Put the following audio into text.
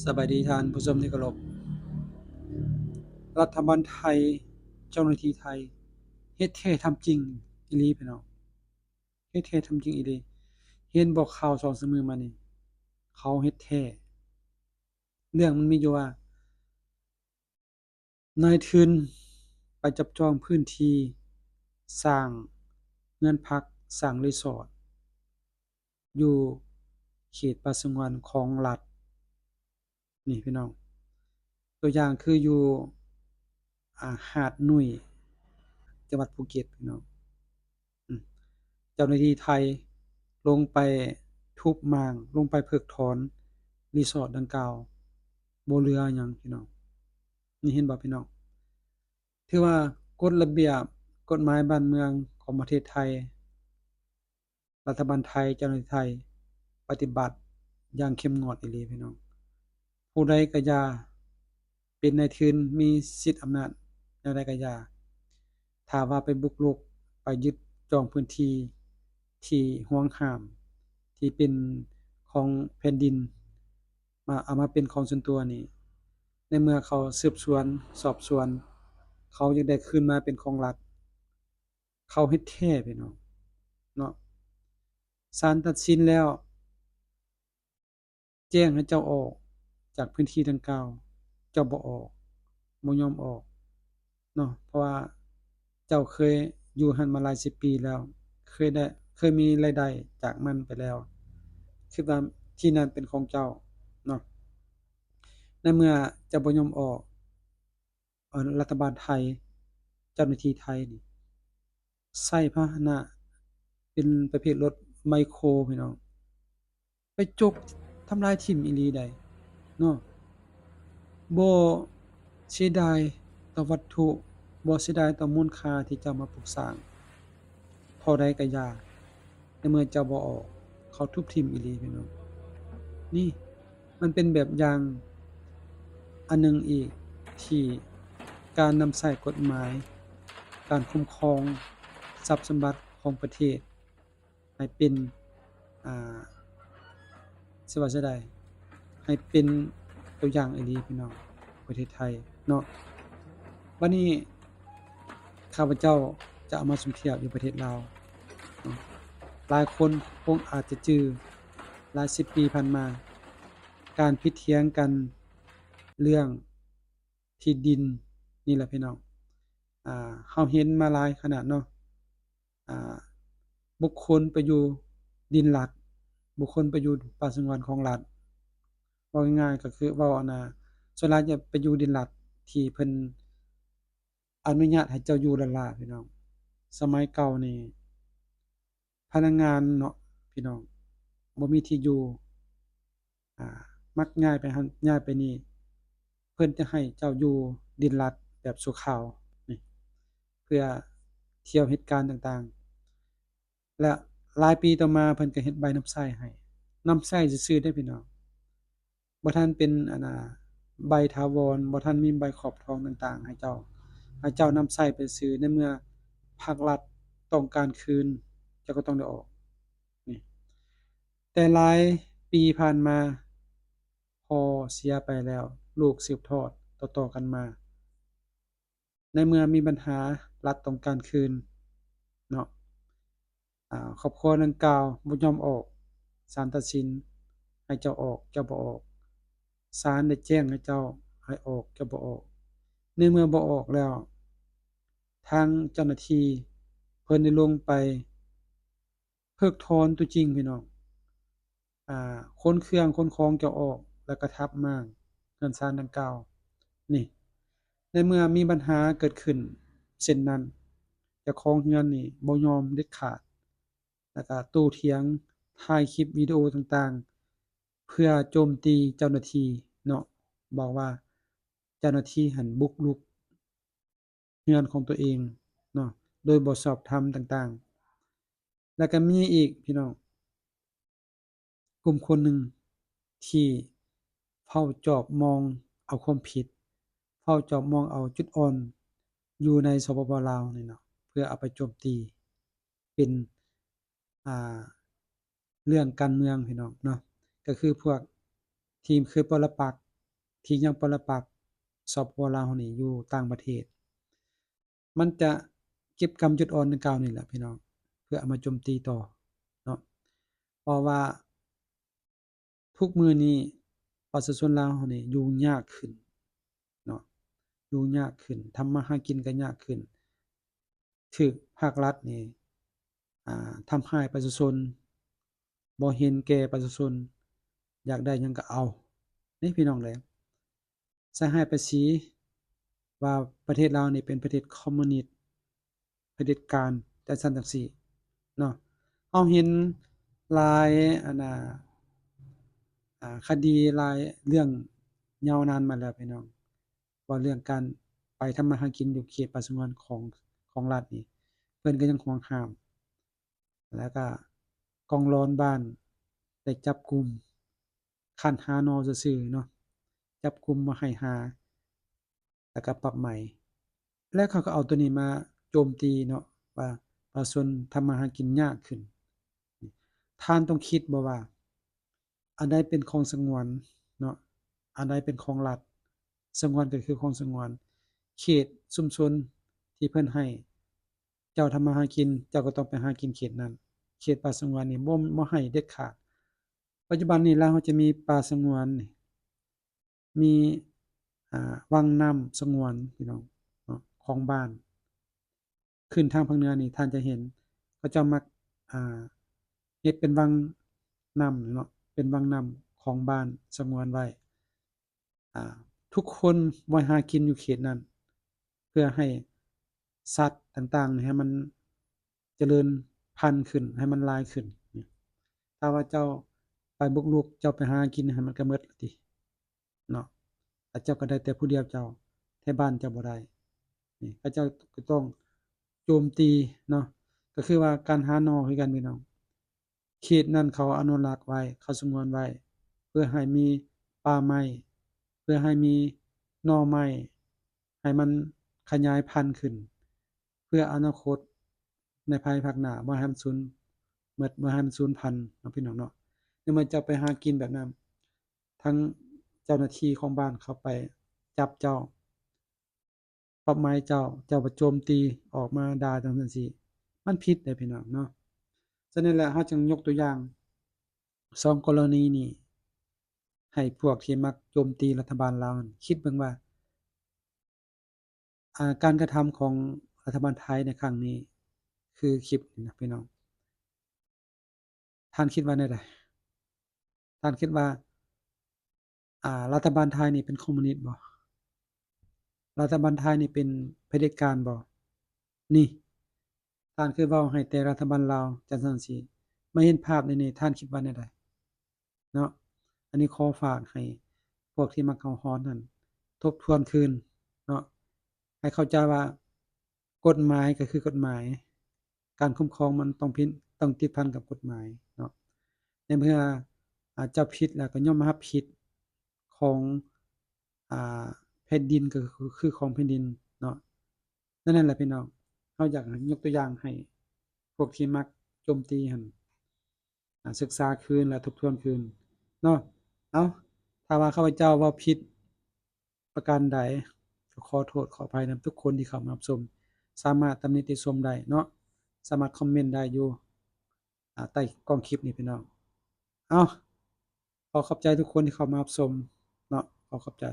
ສະບາຍດີທ່ານຜູ້ຊົມທີ່ເຄົາລົບ. ລັດຖະບານໄທ, ເຈົ້າໜ້າທີ່ໄທ ເຮັດແທ້ທຳຈິງອີ່ຫຼີພີ່ນ້ອງ, ເຮັດແທ້ທຳຈິງອີ່ຫຼີ. ເຫັນບໍ່ຂ່າວສອງສາມມື້ມານີ້ ເຂົາເຮັດແທ້. ເລື່ອງມັນມີຢູ່ວ່າ ນາຍທຶນໄປຈັບຈອງພື້ນທີ່ສ້າງເຮືອນພັກ, ສ້າງຣີສອດ ຢູ່ເຂດປ່າສະຫງວນຂອງລັດນີ້ພີ່ນ້ອງ. ຕົວຢ່າງຄືຢູ່ ອາ ຫາດໜຸ່ຍ ຈັງຫວັດພູເກັດພີ່ນ້ອງ. ອາ ເຈົ້າໜ້າທີ່ໄທລົງໄປທຸບມ້າງ, ລົງໄປເພິກຖອນຣີສອດດັ່ງກ່າວ ບໍ່ເຫຼືອຫຍັງພີ່ນ້ອງ. ນີ້ເຫັນບໍ່ພີ່ນ້ອງ? ຖືວ່າກົດລະບຽບກົດໝາຍບ້ານເມືອງຂອງປະເທດໄທ, ລັດຖະບານໄທ, ເຈົ້າໜ້າທີ່ໄທ ປະຕິບັດຢ່າງເຂັ້ມງວດອີ່ຫຼີພີ່ນ້ອງ. ຜູ້ໃດກະຢ່າ ເປັນນາຍທຶນ ມີສິດອຳນາດແນວໃດກະຢ່າ, ຖ້າວ່າໄປບຸກລຸກ, ໄປຍຶດຈອງພື້ນທີ່ທີ່ຫວງຫ້າມ ທີ່ເປັນຂອງແຜ່ນດິນ ມາ ເອົາມາເປັນຂອງສ່ວນຕົວນີ້, ໃນເມື່ອເຂົາສືບສວນສອບສວນ ເຂົາຢາກໄດ້ຄືນມາເປັນຂອງລັດ, ເຂົາເຮັດແທ້ພີ່ນ້ອງເນາະ. ສານຕັດສິນແລ້ວ ແຈ້ງໃຫ້ເຈົ້າອອກຈາກພື້ນທີ່ດັ່ງກ່າວ, ເຈົ້າບໍ່ອອກ, ບໍ່ຍອມອອກເນາະ, ເພາະວ່າເຈົ້າເຄີຍຢູ່ຫັ້ນມາຫຼາຍສິບປີແລ້ວ, ເຄີຍໄດ້ ເຄີຍມີລາຍໄດ້ຈາກມັນໄປແລ້ວ, ຄິດວ່າທີ່ນັ້ນເປັນຂອງເຈົ້າເນາະ. ໃນເມື່ອເຈົ້າບໍ່ຍອມອອກ, ເອີ ລັດຖະບານໄທ, ເຈົ້າໜ້າທີ່ໄທນີ້ ໃຊ້ພາຫະນະເປັນປະເພດລົດໄມໂຄພີ່ນ້ອງ ໄປຈົກທຳລາຍຖິ້ມອີ່ຫຼີໃດເນາະ. ບໍ່ເສຍດາຍຕໍ່ວັດຖຸ, ບໍ່ເສຍດາຍຕໍ່ມູນຄ່າທີ່ເຈົ້າມາປຸກສ້າງ. ເທົ່າໃດກະຢ່າ, ໃນເມື່ອເຈົ້າບໍ່ອອກ, ເຂົາທຸບຖິ້ມອີ່ຫຼີພີ່ນ້ອງ. ນີ້ ມັນເປັນແບບຢ່າງອັນໜຶ່ງອີກ ທີ່ການນຳໃຊ້ກົດໝາຍ, ການຄຸ້ມຄອງຊັບສົມບັດຂອງປະເທດ ໃຫ້ເປັນ ອ່າ ຊິວ່າຈັ່ງໃດ ໃຫ້ເປັນຕົວຢ່າງອີ່ຫຼີພີ່ນ້ອງ, ປະເທດໄທເນາະ. ບັດນີ້ ຂ້າພະເຈົ້າຈະເອົາມາສົມທຽບຢູ່ປະເທດລາວເນາະ. ຫຼາຍຄົນຄົງອາດຈະຈື່ ຫຼາຍສິບປີຜ່ານມາ ການຜິດຖຽງກັນເລື່ອງທີ່ດິນນີ້ແຫຼະພີ່ນ້ອງ. ອ່າ ເຮົາເຫັນມາຫຼາຍຂະໜາດເນາະ, ອ່າ ບຸກຄົນໄປຢູ່ດິນລັດ, ບຸກຄົນໄປຢູ່ປ່າສະຫງວນຂອງລັດ, ເວົ້າງ່າຍໆ ກໍຄືເວົ້າອັນນ່າ ສ່ວນຫຼາຍຈະໄປຢູ່ດິນລັດທີ່ເພິ່ນ ອະນຸຍາດໃຫ້ເຈົ້າຢູ່ລ້າໆ ພີ່ນ້ອງ. ສະໄໝເກົ່ານີ້ ພະນັກງານເນາະ ພີ່ນ້ອງ ບໍ່ມີທີ່ຢູ່, ອາ ມັກຍ້າຍໄປຫັ້ນຍ້າຍໄປນີ້, ເພິ່ນຈະໃຫ້ເຈົ້າຢູ່ດິນລັດແບບຊົ່ວຄາວນີ້ ເພື່ອທ່ຽວເຮັດການຕ່າງໆ. ແລະ ຫຼາຍປີຕໍ່ມາເພິ່ນກໍເຮັດໃບນຳໃຊ້ໃຫ້, ນຳໃຊ້ຊື່ໆເດ້ພີ່ນ້ອງ, ບໍ່ທັນເປັນ ອັນນ່າ ໃບຖາວອນ, ບໍ່ທັນມີໃບຄອບຄອງຕ່າງໆໃຫ້ເຈົ້າ, ໃຫ້ເຈົ້ານຳໃຊ້ໄປຊື່. ໃນເມື່ອພາກລັດຕ້ອງການຄືນ, ເຈົ້າກໍຕ້ອງໄດ້ອອກນີ້. ແຕ່ຫຼາຍປີຜ່ານມາ, ພໍ່ເສຍໄປແລ້ວ, ລູກສືບທອດຕໍ່ໆກັນມາ. ໃນເມື່ອມີບັນຫາ ລັດຕ້ອງການຄືນເນາະ, ອາ ຄອບຄົວດັ່ງກ່າວບໍ່ຍອມອອກ, ສານຕັດສິນໃຫ້ເຈົ້າອອກ, ເຈົ້າບໍ່ອອກ, ສານໄດ້ແຈ້ງໃຫ້ເຈົ້າໃຫ້ອອກ, ເຈົ້າບໍ່ອອກ. ໃນເມື່ອບໍ່ອອກແລ້ວ, ທາງເຈົ້າໜ້າທີ່ເພິ່ນໄດ້ລົງໄປ ເພິກຖອນຕົວຈິງພີ່ນ້ອງ, ອາ ຂົນເຄື່ອງຂົນຂອງເຈົ້າອອກ ແລ້ວກະທັບມ້າງເຮືອນຊານດັ່ງກ່າວນີ້. ໃນເມື່ອມີບັນຫາເກີດຂຶ້ນເຊັ່ນນັ້ນ, ເຈົ້າຂອງເຮືອນນີ້ບໍ່ຍອມເດັດຂາດ, ແລ້ວກະໂຕ້ຖຽງ, ຖ່າຍຄລິບວິດີໂອຕ່າງໆ ເພື່ອໂຈມຕີເຈົ້າໜ້າທີ່ເນາະ, ບອກວ່າເຈົ້າໜ້າທີ່ຫັ້ນບຸກລຸກ ເຮືອນຂອງຕົວເອງເນາະ ໂດຍບໍ່ຊອບທຳຕ່າງໆ. ແລ້ວກໍມີອີກພີ່ນ້ອງ ກຸ່ມຄົນໜຶ່ງທີ່ເຝົ້າຈອບມອງເອົາຄວາມຜິດ, ເຝົ້າຈອບມອງເອົາຈຸດອ່ອນຢູ່ໃນ ສປປ ລາວ ນີ້ເນາະ ເພື່ອເອົາໄປໂຈມຕີເປັນ ອ່າ ເລື່ອງການເມືອງພີ່ນ້ອງເນາະ, ກໍຄືພວກທີມເຄີຍປໍລະປັກ ທີ່ຍັງປະລະປັກ ສປປ ລາວເຮົານີ້ຢູ່ຕ່າງປະເທດ ມັນຈະເກັບກຳຈຸດອ່ອນດັ່ງກ່າວນີ້ແຫຼະພີ່ນ້ອງ ເພື່ອເອົາມາໂຈມຕີຕໍ່ເນາະ ເພາະວ່າທຸກມື້ນີ້ປະຊາຊົນລາວເຮົານີ້ຢູ່ຍາກຂຶ້ນເນາະ ຢູ່ຍາກຂຶ້ນ ທຳມາຫາກິນກໍຍາກຂຶ້ນ ຖືກພາກລັດນີ້ ອ່າ ທຳຮ້າຍປະຊາຊົນ ບໍ່ເຫັນແກ່ປະຊາຊົນ ຢາກໄດ້ຫຍັງກໍເອົາເດ້ພີ່ນ້ອງເອີຍ ໃສ່ຮ້າຍປ້າຍສີວ່າປະເທດລາວນີ້ເປັນປະເທດຄອມມູນິດ ຜະເດັດການ ຈັ່ງຊັ້ນຈັ່ງຊີ້ເນາະ ເຮົາເຫັນຫຼາຍ ອັນນ່າ ອ່າ ຄະດີ ຫຼາຍເລື່ອງຍາວນານມາແລ້ວພີ່ນ້ອງ ວ່າເລື່ອງການໄປທຳມາຫາກິນຢູ່ເຂດປ່າສະຫງວນຂອງ ຂອງລັດນີ້ ເພິ່ນກໍຍັງຫວງຫ້າມ ແລ້ວກະກອງລອນບ້ານໄດ້ຈັບກຸມ ຄັນຫາໜໍ່ຊື່ໆເນາະ ຈັບກຸມບໍ່ໃຫ້ຫາ ແລ້ວກະປັບໃໝ ແລ້ວເຂົາກໍເອົາໂຕນີ້ມາໂຈມຕີເນາະ ວ່າປະຊາຊົນທຳມາຫາກິນຍາກຂຶ້ນ ທ່ານຕ້ອງຄິດບໍ່ວ່າ ອັນໃດເປັນຂອງສະຫງວນເນາະ ອັນໃດເປັນຂອງລັດ ສະຫງວນກໍຄືຂອງສະຫງວນ ເຂດຊຸມຊົນທີ່ເພິ່ນໃຫ້ເຈົ້າທຳມາຫາກິນ ເຈົ້າກໍຕ້ອງໄປຫາກິນເຂດນັ້ນ ເຂດປ່າສະຫງວນນີ້ບໍ່ ບໍ່ໃຫ້ເດັດຂາດ ປັດຈຸບັນນີ້ລາວເຮົາຈະມີປ່າສະຫງວນນີ້ ມີ ອ່າ ວັງນ້ຳສະຫງວນພີ່ນ້ອງເນາະ ຂອງບ້ານ ຂຶ້ນທາງພາກເໜືອນີ້ທ່ານຈະເຫັນ ເຂົາເຈົ້າມັກ ອ່າ ເຮັດເປັນວັງນ້ຳເນາະ ເປັນວັງນ້ຳຂອງບ້ານສະຫງວນໄວ້ ອ່າ ທຸກຄົນໄວ້ຫາກິນຢູ່ເຂດນັ້ນ ເພື່ອໃຫ້ສັດຕ່າງໆໃຫ້ມັນຈະເລີນພັນຂຶ້ນ ໃຫ້ມັນຫຼາຍຂຶ້ນ ຖ້າວ່າເຈົ້າໄປບຸກລຸກ ເຈົ້າໄປຫາກິນໃຫ້ມັນກະໝົດລະຕິ ເນາະ ແລ້ວເຈົ້າກໍໄດ້ແຕ່ຜູ້ດຽວເຈົ້າ ແຖວບ້ານເຈົ້າບໍ່ໄດ້ ນີ້ເຂົາເຈົ້າກໍຕ້ອງໂຈມຕີເນາະ ກໍຄືວ່າການຫາໜໍ່ຄືກັນພີ່ນ້ອງ ເຂດນັ້ນເຂົາອະນຸລັກໄວ້ ເຂົາສະຫງວນໄວ້ ເພື່ອໃຫ້ມີປ່າໄມ້ ເພື່ອໃຫ້ມີໜໍ່ໄມ້ ໃຫ້ມັນຂະຫຍາຍພັນຂຶ້ນ ເພື່ອອະນາຄົດໃນພາຍພາກໜ້າ ບໍ່ໃຫ້ມັນສູນໝົດ ບໍ່ໃຫ້ມັນສູນພັນເນາະ ພີ່ນ້ອງເນາະ ໃນເມື່ອເຈົ້າໄປຫາກິນແບບນັ້ນ ທັງເຈົ້າໜ້າທີ່ຂອງບ້ານເຂົາໄປຈັບເຈົ້າ ປັບໃໝເຈົ້າ ເຈົ້າໄປໂຈມຕີອອກມາດ່າຈັ່ງຊັ້ນຊີ້ ມັນຜິດເດ້ພີ່ນ້ອງເນາະ ສະນັ້ນແຫຼະ ເຮົາຈຶ່ງຍົກຕົວຢ່າງສອງກໍລະນີນີ້ ໃຫ້ພວກທີ່ມັກໂຈມຕີລັດຖະບານລາວຫັ້ນຄິດເບິ່ງວ່າ ອ່າ ການກະທຳຂອງລັດຖະບານໄທໃນຄັ້ງນີ້ ຄືຄລິບນີ້ນະພີ່ນ້ອງ ທ່ານຄິດວ່າແນວໃດ? ທ່ານຄິດວ່າ ອ່າ ລັດຖະບານໄທນີ້ເປັນຄອມມູນິດບໍ່? ລັດຖະບານໄທນີ້ເປັນຜະເດັດການບໍ່? ນີ້ ທ່ານຄືເວົ້າໃຫ້ແຕ່ລັດຖະບານລາວ ຈັ່ງຊັ້ນຈັ່ງຊີ້ ມາເຫັນພາບນີ້ ທ່ານຄິດວ່າແນວໃດ? ເນາະ ອັນນີ້ຂໍຝາກໃຫ້ພວກທີ່ມັກເຮົາຮ້ອນຫັ້ນທົບທວນຄືນເນາະ ໃຫ້ເຂົ້າໃຈວ່າກົດໝາຍກໍຄືກົດໝາຍ ການຄຸ້ມຄອງມັນຕ້ອງພິ ຕ້ອງຕິດພັນກັບກົດໝາຍເນາະ ໃນເມື່ອ ອາ ເຈົ້າຜິດແລ້ວກໍຍອມຮັບຜິດຂອງ ອາ ແຜ່ນດິນ ກໍຄືຂອງແຜ່ນດິນເນາະ ນັ້ນແຫຼະພີ່ນ້ອງ ເຮົາຢາກຍົກຕົວຢ່າງໃຫ້ພວກທີ່ມັກໂຈມຕີຫັ້ນ ອາ ສຶກສາຄືນ ແລະ ທົບທວນຄືນເນາະ ເອົາ ຖ້າວ່າຂ້າພະເຈົ້າເວົ້າຜິດປະການໃດ ກໍຂໍໂທດຂໍອະໄພນຳທຸກຄົນທີ່ເຂົ້າມາຮັບຊົມ ສາມາດຕຳໜິຕິຊົມໄດ້ເນາະ ສາມາດຄອມເມັນໄດ້ຢູ່ ອາ ໃຕ້ກ້ອງຄລິບນີ້ພີ່ນ້ອງ ເອົາ ຂໍຂອບໃຈທຸກຄົນທີ່ເຂົ້າມາຮັບຊົມເນາະ ຂໍຂອບໃຈ.